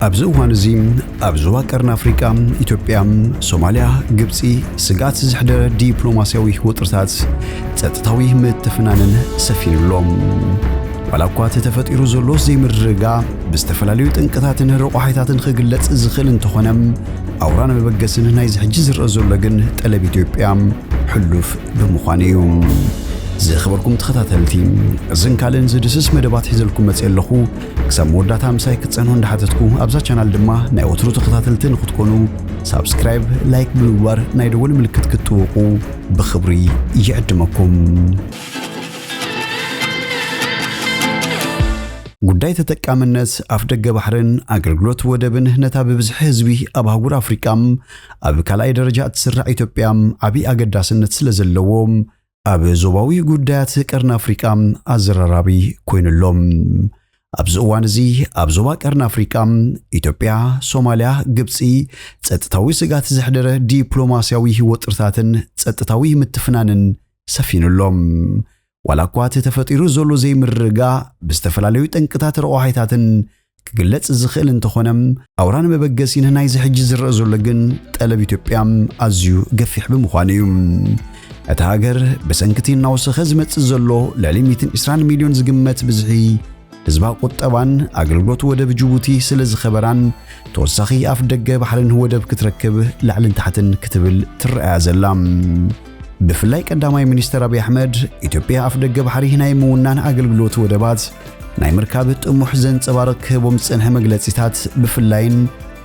ኣብዚ እዋን እዚ ኣብ ዞባ ቀርኒ ኣፍሪቃ፣ ኢትዮጵያ፣ ሶማልያ፣ ግብጺ፣ ስግኣት ዘሕደረ ዲፕሎማስያዊ ወጥርታት፣ ጸጥታዊ ምትፍናንን ሰፊኑሎም። ዋላ እኳ እቲ ተፈጢሩ ዘሎ ዘይምርግጋእ ብዝተፈላለዩ ጠንቅታትን ረቋሒታትን ክግለጽ ዝኽእል እንተኾነ፣ ኣውራን መበገስን ናይዚ ሕጂ ዝረኣ ዘሎ ግን ጠለብ ኢትዮጵያ ሕሉፍ ብምዃኑ እዩ። ዝኸበርኩም ተኸታተልቲ፣ እዝን ካልእን ዝድስስ መደባት ሒዘልኩም መጽእ ኣለኹ። ክሳብ መወዳእታ ምሳይ ክትጸንሑ እንዳሓተትኩ፣ ኣብዛ ቻናል ድማ ናይ ወትሩ ተኸታተልቲ ንክትኮኑ ሳብስክራይብ፣ ላይክ ብምግባር ናይ ደወል ምልክት ክትጥውቁ ብኽብሪ ይዕድመኩም። ጉዳይ ተጠቃምነት ኣፍደገ ባሕርን ኣገልግሎት ወደብን ነታ ብብዝሒ ህዝቢ ኣብ ኣህጉር ኣፍሪቃ ኣብ ካልኣይ ደረጃ እትስራዕ ኢትዮጵያ ዓቢ ኣገዳስነት ስለ ዘለዎ፣ ኣብ ዞባዊ ጉዳያት ቀርኒ ኣፍሪቃ ኣዘራራቢ ኮይኑሎ። ኣብዚ እዋን እዚ ኣብ ዞባ ቀርኒ ኣፍሪቃ፣ ኢትዮጵያ፣ ሶማልያ፣ ግብጺ፣ ጸጥታዊ ስግኣት ዘሕደረ ዲፕሎማስያዊ ወጥርታትን ጸጥታዊ ምትፍናንን ሰፊኑሎ። ዋላ እኳ እቲ ተፈጢሩ ዘሎ ዘይምርግጋእ ብዝተፈላለዩ ጠንቅታት ረቋሒታትን ክግለጽ ዝኽእል እንተኾነ፣ ኣውራን መበገሲን ናይዚ ሕጂ ዝረኣ ዘሎ ግን ጠለብ ኢትዮጵያ ኣዝዩ ገፊሕ ብምዃኑ እዩ። እታ ሃገር ብሰንኪ እቲ እናወሰኸ ዝመጽእ ዘሎ ልዕሊ ሚእትን ዕስራን ሚልዮን ዝግመት ብዝሒ ህዝባ፣ ቁጠባን ኣገልግሎት ወደብ ጅቡቲ ስለ ዝኸበራን፣ ተወሳኺ ኣፍደገ ባሕርን ወደብ ክትረክብ ላዕልን ታሕትን ክትብል ትረኣያ ዘላ። ብፍላይ ቀዳማይ ሚኒስተር ኣብይ ኣሕመድ፣ ኢትዮጵያ ኣፍደገ ባሕሪ ናይ ምውናን ኣገልግሎት ወደባት ናይ ምርካብ ጥሙሕ ዘንጸባርቕ ክህቦም ዝጸንሐ መግለጺታት፣ ብፍላይን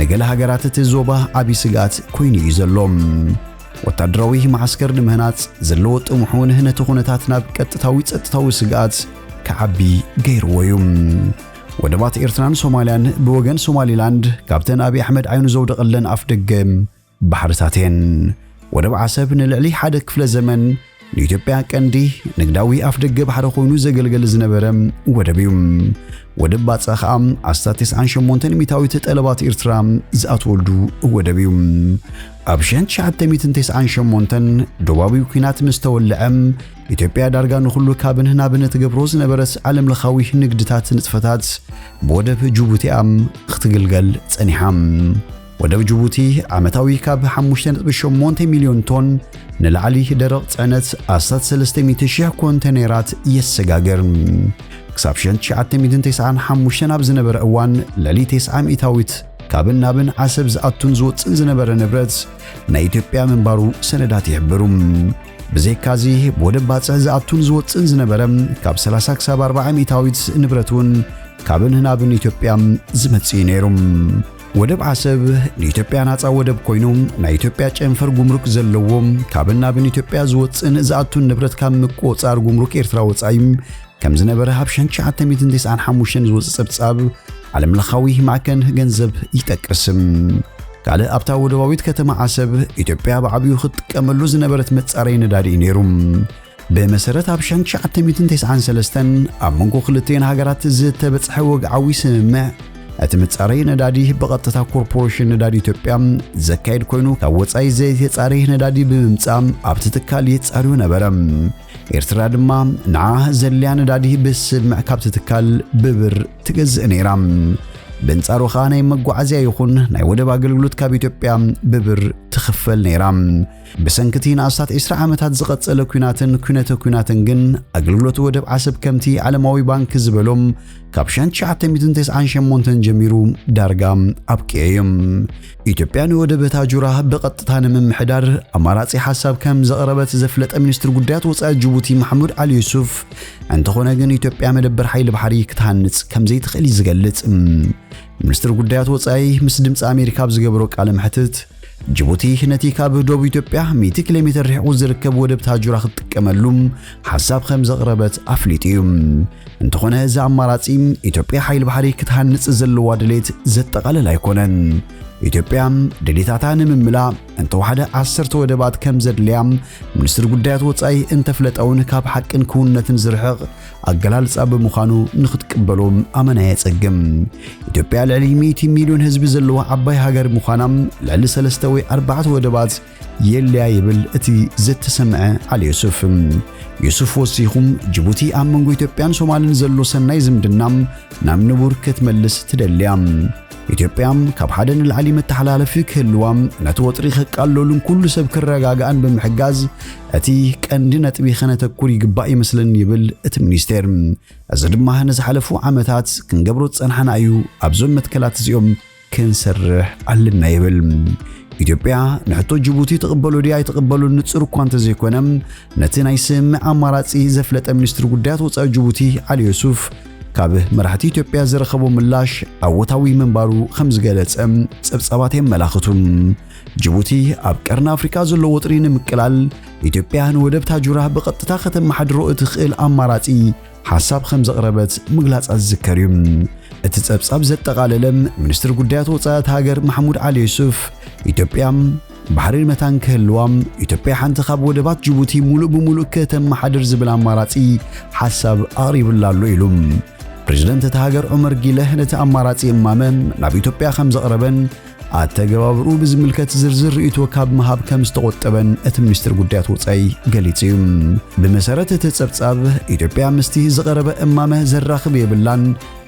ንገለ ሃገራት እቲ ዞባ ዓቢ ስግኣት ኮይኑ እዩ ዘሎ። ወታደራዊ መዓስከር ንምህናጽ ዘለዎ ጥሙሕ እውን ነቲ ኩነታት ናብ ቀጥታዊ ጸጥታዊ ስግኣት ክዓቢ ገይርዎ እዩ። ወደባት ኤርትራን ሶማልያን ብወገን ሶማሊላንድ ካብተን ኣብይ ኣሕመድ ዓይኑ ዘውደቐለን ኣፍደገ ባሕርታት እየን። ወደብ ዓሰብ ንልዕሊ ሓደ ክፍለ ዘመን ንኢትዮጵያ ቀንዲ ንግዳዊ ኣፍደገ ባሕሪ ኮይኑ ዘገልገል ዝነበረ ወደብ እዩ። ወደብ ባጽዕ ኸኣ ኣስታት ተስዓን ሸሞንተን ሚእታዊት ጠለባት ኤርትራ ዝኣትወሉ ወደብ እዩ። ኣብ ሸሕን ትሽዓተ ሚእትን ተስዓን ሸሞንተን ዶባዊ ኲናት ምስ ተወልዐ፣ ኢትዮጵያ ዳርጋ ንኹሉ ካብን ናብን ትገብሮ ዝነበረት ዓለምለኻዊ ንግድታት ንጥፈታት ብወደብ ጅቡቲ እያ ክትግልገል ጸኒሓ። ወደብ ጅቡቲ ዓመታዊ ካብ ሓሙሽተ ነጥቢ ሸሞንተ ሚልዮን ቶን ንላዕሊ ደረቕ ጽዕነት ኣስታት ሰለስተ ሚእቲ ሽሕ ኮንተነራት የሰጋግር። ክሳብ ሸሕን ትሽዓተ ሚእትን ተስዓን ሓሙሽተን ኣብ ዝነበረ እዋን፣ ልዕሊ ተስዓ ሚእታዊት ካብን ናብን ዓሰብ ዝኣቱን ዝወጽእን ዝነበረ ንብረት ናይ ኢትዮጵያ ምንባሩ ሰነዳት ይሕብሩ። ብዘይካዚ፣ ብወደብ ባጽዕ ዝኣቱን ዝወጽእን ዝነበረ ካብ ሰላሳ ክሳብ ኣርባዓ ሚእታዊት ንብረት እውን ካብን ናብን ኢትዮጵያ ዝመጽእ እዩ ነይሩ። ወደብ ዓሰብ ንኢትዮጵያ ናጻ ወደብ ኮይኑ፣ ናይ ኢትዮጵያ ጨንፈር ጉምሩክ ዘለዎ፣ ካብን ናብን ኢትዮጵያ ዝወጽእን ዝኣቱን ንብረት ካብ ምቁጽጻር ጉምሩክ ኤርትራ ወጻኢ፣ ከም ዝነበረ ኣብ ሸሕን ትሽዓተ ሚእትን ተስዓን ሓሙሽተን ዝወጸ ጸብጻብ ዓለምለኻዊ ማዕከን ገንዘብ ይጠቅስ። ካልእ ኣብታ ወደባዊት ከተማ ዓሰብ ኢትዮጵያ ብዓቢኡ ክትጥቀመሉ ዝነበረት መጻረዪ ነዳዲ እዩ ነይሩ። ብመሰረት ኣብ ሸሕን ትሽዓተ ሚእትን ተስዓን ሰለስተን ኣብ መንጎ ክልቲኤን ሃገራት ዝተበጽሐ ወግዓዊ ስምምዕ፣ እቲ መጻረዪ ነዳዲ ብቐጥታ ኮርፖሬሽን ነዳዲ ኢትዮጵያ ዘካየድ ኮይኑ፣ ካብ ወጻኢ ዘይተጻረየ ነዳዲ ብምምጻእ ኣብቲ ትካል የጻርዮ ነበረ። ኤርትራ ድማ ንዓ ዘድልያ ነዳዲ ብስምምዕ ካብቲ ትካል ብብር ትገዝእ ነይራ። ብንጻሩ ኸኣ ናይ መጓዓዝያ ይኹን ናይ ወደብ ኣገልግሎት ካብ ኢትዮጵያ ብብር ትኽፈል ነይራ። ብሰንኪ እቲ ንኣስታት ዕስራ ዓመታት ዝቐጸለ ኲናትን ኩነተ ኲናትን ግን፣ ኣገልግሎት ወደብ ዓሰብ ከምቲ ዓለማዊ ባንክ ዝበሎም ካብ ሸሕን ትሽዓተ ሚእትን ተስዓን ሸሞንተን ጀሚሩ ዳርጋ ኣብቂዑ እዩ። ኢትዮጵያ ንወደብ ታጁራ ብቐጥታ ንምምሕዳር ኣማራጺ ሓሳብ ከም ዘቕረበት ዘፍለጠ ሚኒስትር ጉዳያት ወጻኢ ጅቡቲ ማሕሙድ ዓሊ ዩሱፍ፣ እንተኾነ ግን ኢትዮጵያ መደበር ሓይሊ ባሕሪ ክትሃንጽ ከም ዘይትኽእል እዩ ዝገልጽ። ሚኒስትር ጉዳያት ወጻኢ ምስ ድምጺ ኣሜሪካ ኣብ ዝገበሮ ቃለ መሕትት፣ ጅቡቲ ነቲ ካብ ዶብ ኢትዮጵያ ሚእቲ ኪሎ ሜትር ርሒቑ ዝርከብ ወደብ ታጁራ ክትጥቀመሉ ሓሳብ ከም ዘቕረበት ኣፍሊጡ እዩ። እንተኾነ፣ እዚ ኣማራጺ ኢትዮጵያ ሓይሊ ባሕሪ ክትሃንጽ ዘለዋ ድሌት ዘጠቓልል ኣይኮነን። ኢትዮጵያ ድሌታታ ንምምላእ እንተወሓደ ዓሰርተ ወደባት ከም ዘድልያ ሚኒስትር ጉዳያት ወጻኢ እንተፍለጠ እውን፣ ካብ ሓቅን ክውንነትን ዝርሕቕ ኣገላልጻ ብምዃኑ፣ ንኽትቅበሎ ኣመና የጸግም። ኢትዮጵያ ልዕሊ ሚእቲ ሚልዮን ህዝቢ ዘለዋ ዓባይ ሃገር ምዃና፣ ልዕሊ ሰለስተ ወይ ኣርባዕተ ወደባት የልያ ይብል እቲ ዝተሰምዐ ዓሊ ዩሱፍ። ዩሱፍ ወሲኹ፣ ጅቡቲ ኣብ መንጎ ኢትዮጵያን ሶማልን ዘሎ ሰናይ ዝምድና ናብ ንቡር ክትመልስ ትደልያ። ኢትዮጵያ ካብ ሓደ ንላዕሊ መተሓላለፊ ክህልዋ፣ ነቲ ወጥሪ ከቃልለሉን ኩሉ ሰብ ክረጋግኣን ብምሕጋዝ እቲ ቀንዲ ነጥቢ ከነተኩር ይግባእ ይመስለኒ ይብል እቲ ሚኒስቴር። እዚ ድማ ንዝሓለፉ ዓመታት ክንገብሮ ዝጸናሕና እዩ፣ ኣብዞም መትከላት እዚኦም ክንሰርሕ ኣለና ይብል። ኢትዮጵያ ንሕቶ ጅቡቲ ትቕበሎ ድያ ኣይትቕበሎን ንጹር እኳ እንተዘይኮነ፣ ነቲ ናይ ስምምዕ ኣማራጺ ዘፍለጠ ሚኒስትሪ ጉዳያት ወጻኢ ጅቡቲ ዓሊ ዮሱፍ ካብ መራሕቲ ኢትዮጵያ ዝረኸቦ ምላሽ ኣወታዊ ምንባሩ ከም ዝገለጸ ጸብጻባት የመላኽቱ። ጅቡቲ ኣብ ቀርኒ ኣፍሪቃ ዘሎ ወጥሪ ንምቅላል ኢትዮጵያ ንወደብ ታጁራ ብቐጥታ ከተመሓድሮ እትኽእል ኣማራጺ ሓሳብ ከም ዘቕረበት ምግላጻ ዝዝከር እዩ። እቲ ጸብጻብ ዘጠቓለለ ሚኒስትሪ ጉዳያት ወጻኢ እታ ሃገር ማሕሙድ ዓሊ ዩሱፍ፣ ኢትዮጵያ ባሕሪ መታን ክህልዋ፣ ኢትዮጵያ ሓንቲ ካብ ወደባት ጅቡቲ ሙሉእ ብሙሉእ ከተመሓድር ዝብል ኣማራጺ ሓሳብ ኣቕሪቡላ ኣሎ ኢሉ። ፕሬዝደንት እታ ሃገር ዑመር ጊለህ ነቲ ኣማራጺ እማመ ናብ ኢትዮጵያ ከም ዘቕረበን ኣተገባብርኡ ብዝምልከት ዝርዝር ርእይቶ ካብ ምሃብ ከም ዝተቖጠበን እቲ ሚኒስትሪ ጉዳያት ወጻኢ ገሊጹ እዩ። ብመሰረት እቲ ጸብጻብ፣ ኢትዮጵያ ምስቲ ዝቐረበ እማመ ዘራኽብ የብላን።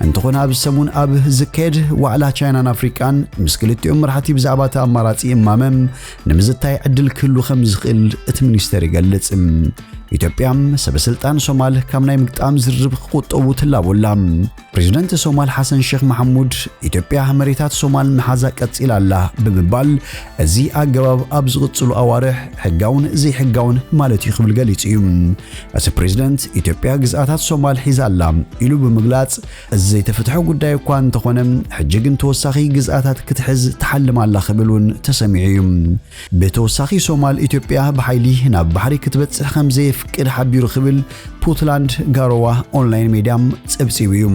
እንተኾነ ኣብዚ ሰሙን ኣብ ዝካየድ ዋዕላ ቻይናን ኣፍሪቃን ምስ ክልቲኦም መራሕቲ ብዛዕባ እቲ ኣማራጺ እማመ ንምዝታይ ዕድል ክህሉ ከም ዝኽእል እቲ ሚኒስተር ይገልጽ። ኢትዮጵያ ሰበ ስልጣን ሶማል ካብ ናይ ምግጣም ዝርርብ ክቁጠቡ ትላቦላ። ፕሬዝደንት ሶማል ሓሰን ሼክ መሐሙድ፣ ኢትዮጵያ መሬታት ሶማል ምሓዛ ቀጺላ ኣላ ብምባል፣ እዚ ኣገባብ ኣብ ዝቕጽሉ ኣዋርሕ ሕጋውን ዘይሕጋውን ማለት እዩ ክብል ገሊጹ እዩ። እቲ ፕሬዝደንት፣ ኢትዮጵያ ግዝኣታት ሶማል ሒዛ ኣላ ኢሉ ብምግላጽ፣ እዚ ዘይተፈትሐ ጉዳይ እኳ እንተኾነ፣ ሕጂ ግን ተወሳኺ ግዝኣታት ክትሕዝ ትሓልም ኣላ ክብል እውን ተሰሚዑ እዩ። ብተወሳኺ ሶማል ኢትዮጵያ ብሓይሊ ናብ ባሕሪ ክትበጽሕ ከም ዘየፍቅድ ሓቢሩ ክብል ፑትላንድ ጋሮዋ ኦንላይን ሜድያ ጸብጺቡ እዩ።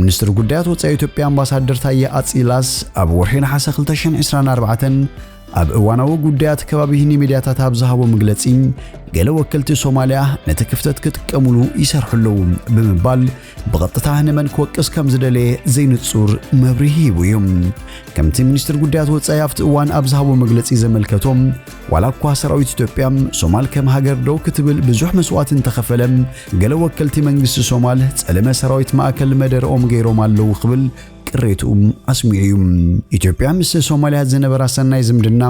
ሚኒስትሪ ጉዳያት ወጻኢ ኢትዮጵያ ኣምባሳደር ታየ ኣጽኢላስ ኣብ ወርሒ ነሓሰ ክልተ ሽሕን ዕስራን ኣርባዕተን ኣብ እዋናዊ ጉዳያት ከባቢ ንሚድያታት ኣብ ዝሃቦ መግለጺ፣ ገለ ወከልቲ ሶማልያ ነቲ ክፍተት ክጥቀሙሉ ይሰርሑ ኣለዉ ብምባል ብቐጥታ ንመን ክወቅስ ከም ዝደለየ ዘይንጹር መብርሂ ሂቡ እዩ። ከምቲ ሚኒስትሪ ጉዳያት ወጻኢ ኣብቲ እዋን ኣብ ዝሃቦ መግለጺ ዘመልከቶ፣ ዋላ እኳ ሰራዊት ኢትዮጵያ ሶማል ከም ሃገር ደው ክትብል ብዙሕ መስዋእቲ እንተኸፈለ፣ ገለ ወከልቲ መንግስቲ ሶማል ጸለመ ሰራዊት ማእከል መደረኦም ገይሮም ኣለዉ ክብል ቅሬትኡ ኣስሚዑ እዩ። ኢትዮጵያ ምስ ሶማልያ ዝነበራ ሰናይ ዝምድና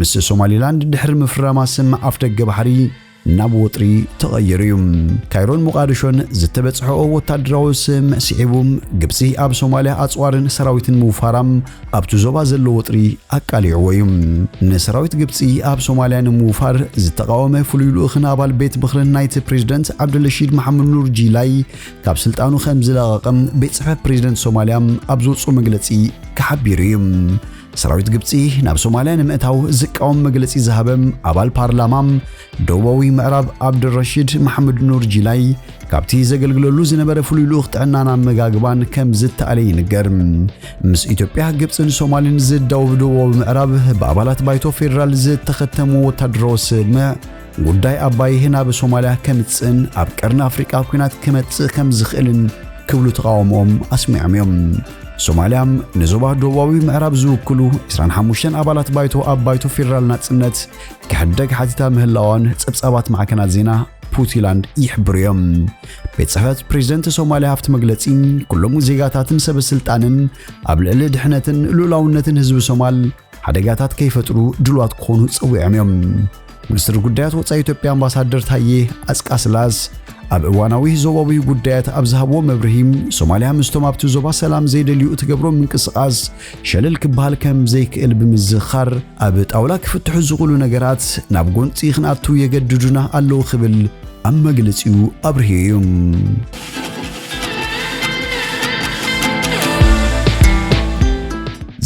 ምስ ሶማሊላንድ ድሕሪ ምፍራማ ስም ኣፍደገ ባሕሪ ናብ ወጥሪ ተቐይሩ እዩ። ካይሮን ሞቃዲሾን ዝተበጽሐኦ ወታደራዊ ስምምዕ ስዒቡ፣ ግብጺ ኣብ ሶማልያ ኣጽዋርን ሰራዊትን ምውፋራ ኣብቲ ዞባ ዘሎ ወጥሪ ኣቃሊዕዎ እዩ። ንሰራዊት ግብጺ ኣብ ሶማልያ ንምውፋር ዝተቃወመ ፍሉይ ልኡኽን ኣባል ቤት ምኽርን ናይቲ ፕሬዝደንት ዓብዱልረሺድ መሓመድ ኑር ጂላይ ካብ ስልጣኑ ከም ዝለቐቐ ቤት ጽሕፈት ፕሬዝደንት ሶማልያ ኣብ ዘውጽኦ መግለጺ ክሓቢሩ እዩ። ሰራዊት ግብጺ ናብ ሶማልያ ንምእታው ዝቃወም መግለጺ ዝሃበ ኣባል ፓርላማ ደቡባዊ ምዕራብ ዓብዱልረሺድ መሓመድ ኑር ጂላይ፣ ካብቲ ዘገልግለሉ ዝነበረ ፍሉይ ልኡኽ ጥዕናን ኣመጋግባን ከም ዝተኣለ ይንገር። ምስ ኢትዮጵያ፣ ግብጽን ሶማልን ዝዳወብ ደቡባዊ ምዕራብ ብኣባላት ባይቶ ፌደራል ዝተኸተሙ ወታደራዊ ስምምዕ፣ ጉዳይ ኣባይ ናብ ሶማልያ ከምጽእን ኣብ ቀርኒ ኣፍሪቃ ኲናት ክመጽእ ከም ዝኽእልን ክብሉ ተቓውሞኦም ኣስሚዖም እዮም። ሶማልያ ንዞባ ደቡባዊ ምዕራብ ዝውክሉ ዕስራን ሓሙሽተን ኣባላት ባይቶ ኣብ ባይቶ ፌደራል ናጽነት ክሕደግ ሓቲታ ምህላዋን ጸብጻባት ማዕከናት ዜና ፑቲላንድ ይሕብሩ እዮም። ቤት ጽሕፈት ፕሬዝደንት ሶማልያ ኣብቲ መግለጺ፣ ኩሎም ዜጋታትን ሰበ ስልጣንን ኣብ ልዕሊ ድሕነትን ልኡላውነትን ህዝቢ ሶማል ሓደጋታት ከይፈጥሩ ድሉዋት ክኾኑ ጸዊዖም እዮም። ሚኒስትሪ ጉዳያት ወጻኢ ኢትዮጵያ ኣምባሳደር ታዬ ኣጽቃስላስ ኣብ እዋናዊ ዞባዊ ጉዳያት ኣብ ዝሃብዎ መብርሂ፣ ሶማልያ ምስቶም ኣብቲ ዞባ ሰላም ዘይደልዩ እትገብሮ ምንቅስቓስ ሸለል ክበሃል ከም ዘይክእል ብምዝኻር፣ ኣብ ጣውላ ክፍትሑ ዝኽእሉ ነገራት ናብ ጎንጺ ክንኣቱ የገድዱና ኣለዉ ክብል ኣብ መግለጺኡ ኣብርሂ እዩ።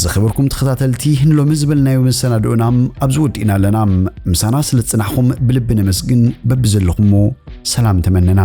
ዝኸበርኩም ተኸታተልቲ፣ ንሎሚ ዝበልናዮ መሰናድኦና ኣብዚ ወዲእና ኣለና። ምሳና ስለ ዝጸናሕኩም ብልቢ ነመስግን። በብዘለኹሞ ሰላም ተመነና።